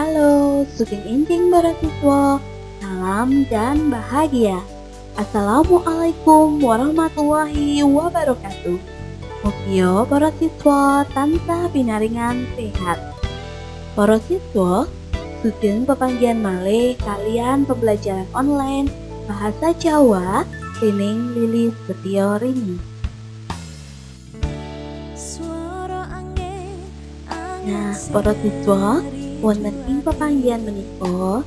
Halo, sugeng enjing para siswa. Salam dan bahagia. Assalamualaikum warahmatullahi wabarakatuh. Mugia para siswa tansah pinaringan sehat. Para siswa, sugeng pepanggihan malih kaliyan pembelajaran online Bahasa Jawa dening Lilis Setyorini. Nah, para siswa, wonten ing pepanggihan menika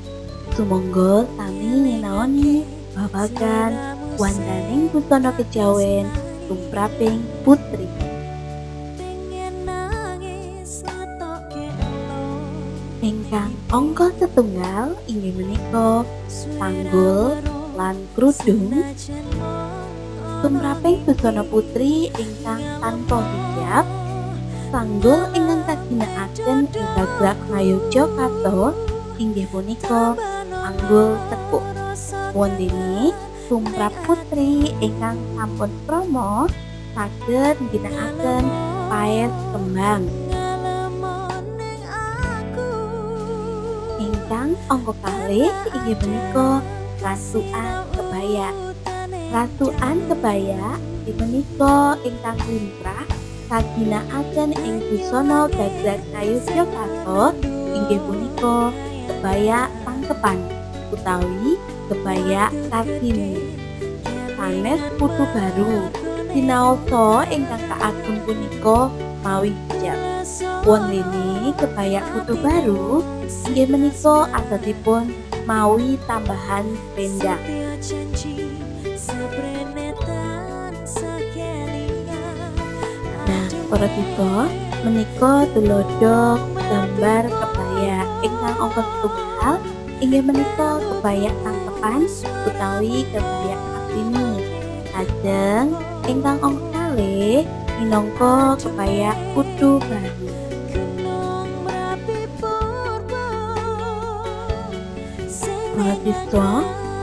sumangga sami nyinaoni babagan wandaning busana kejawen tumraping putri. Ingkang angka setunggal inggih menika sanggul lan krudung tumraping busana putri ingkang tanpa hijab. Sanggul ingkang kaginakaken ing gagrak Ngayogyakarta inggih punika sanggul tekuk. Wondene tumrap putri ingkang sampun krama saged ngginakaken paes kembang. Ingkang angka kalih inggih menika rasukan kebaya. Rasukan kebaya inggih menika ingkang limrah kaginakaken ing busana gagrak Ngayogyakarta inggih punika kebaya tangkepan utawi kebaya Kartini. Sanes putu baru sinaosa ingkang kaagem punika mawi hijab. Wondene kebaya putu baru inggih menika adatipun mawi tambahan selendang. Nah, para siswa, menika tuladha gambar kebaya ingkang angka setunggal inggih menika kebaya tangkepan utawi kebaya Kartini. Lajeng ingkang angka kalih minangka kebaya putu baru. Para siswa,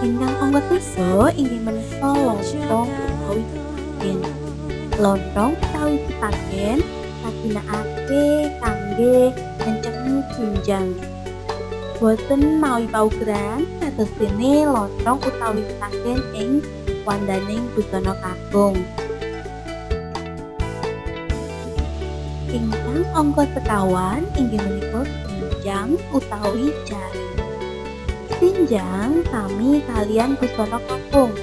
ingkang angka tiga inggih menika lontong utawi sepaken. Lontong utawi sepaken kaginakake kangge ngencengi tunjang. Boten mawi paugeran kados dene lontong utawi sepaken ing wandaning busana kakung. Ingkang angka sekawan inggih menika sinjang utawi jarik. Sinjang sami kaliyan busana kakung.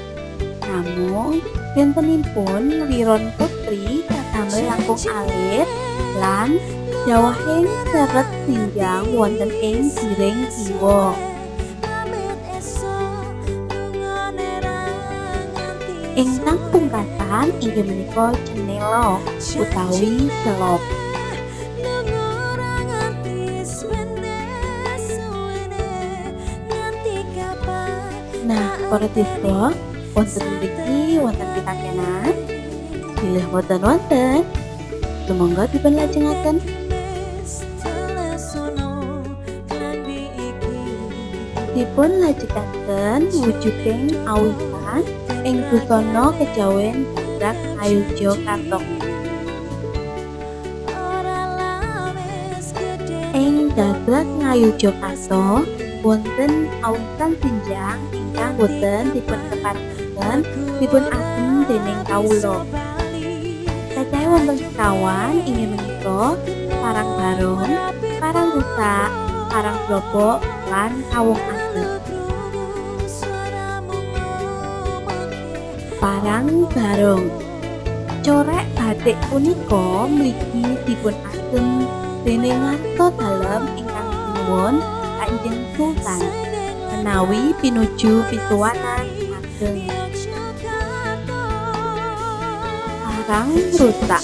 Namung bentenipun liron putri kadamel langkung alit lan jawahing seret sinjang wonten ing giring kiwa. Ingkang pungkasan inggih menika cenela utawi selop. Nah, para siswa, wonten mriki wonten pitakenan? Bilih boten wonten, sumangga dipun lajengaken. Dipun lajengaken wujuding awisan ing busana kejawen gagrak Ngayogyakarta. Ing gagrak Ngayogyakarta wonten awisan sinjang ingkang boten dipun keparengken dipun agem dening kawula. Cacahe wonten sekawan inggih menika parang barong, parang rusak, parang blobok, lan kawung ageng. Parang barong. Corek batik punika mligi dipun agem dening ngarsa dalem ingkang sinuwun Kanjeng Sultan menawi pinuju pisuwanan ageng. Parang rusak.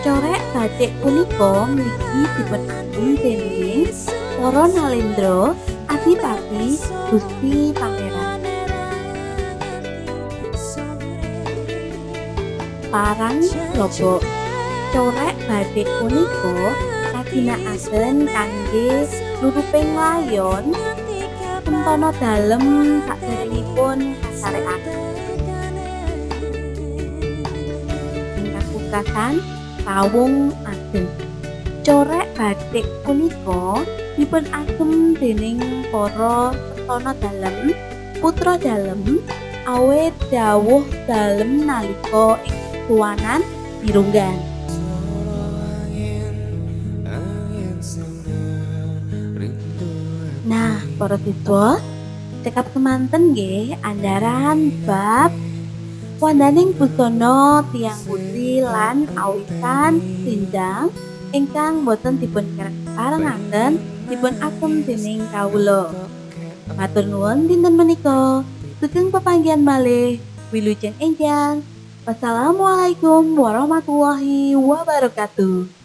Corek batik punika mligi dipun agem dening para nalendra adipati Gusti Pangeran. Parang blobok. Corek batik punika kaginakaken kangge nutuping layon sentana dalem saderengipun kasarekaken. Ingkang pungkasan kawung ageng. Corek batik punika dipun agem dening para tetana dalem, putra dalem, awit dhawuh dalem nalika ing suwanan mirunggan. Nah, para siswa, cekap semanten nggih andharan bab wandaning busana tiyang putri lan awisan sindang ingkang boten dipun parengaken dipun agem dening kawula. Matur nuwun dinten menika. Sugeng pepanggihan malih. Wilujeng enjang. Wassalamualaikum warahmatullahi wabarakatuh.